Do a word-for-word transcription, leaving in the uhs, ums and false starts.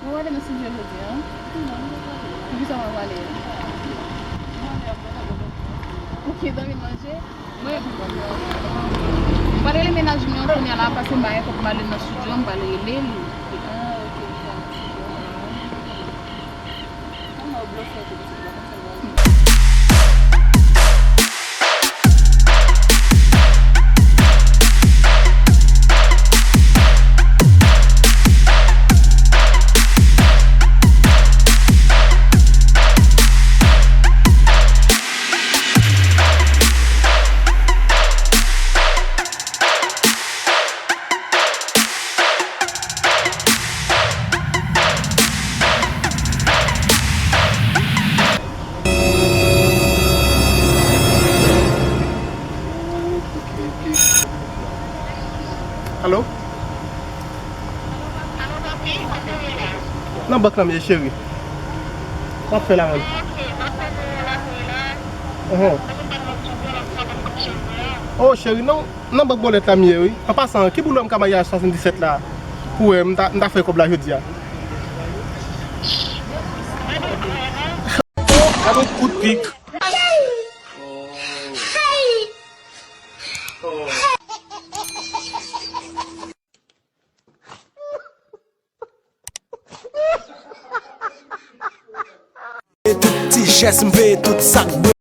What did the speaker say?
Ou ale nan estidyo jodi a? Poukisa w pa prale? Ok, dòmi manje. Mwen, m pral rele menaj mwen an kounye a la, pase m bay kòb m ale nan estidyo, m pral rele li. Ah, ok, m pral nan estidyo. Kòman w blofè tou pitit la, kòmsa w Alo? Nan bank la m ye, cheri. Sa w ap fè la menm? Enhen. Oh, cheri, non. Nan bank bòlèt la m ye, wi. An pasan, ki boulò m ka maryaj swasanndisèt la? Pou wè, m ta, m ta fè kòb la jodi a. Gad yon kout pik. Tout ti jès m veye tout sa k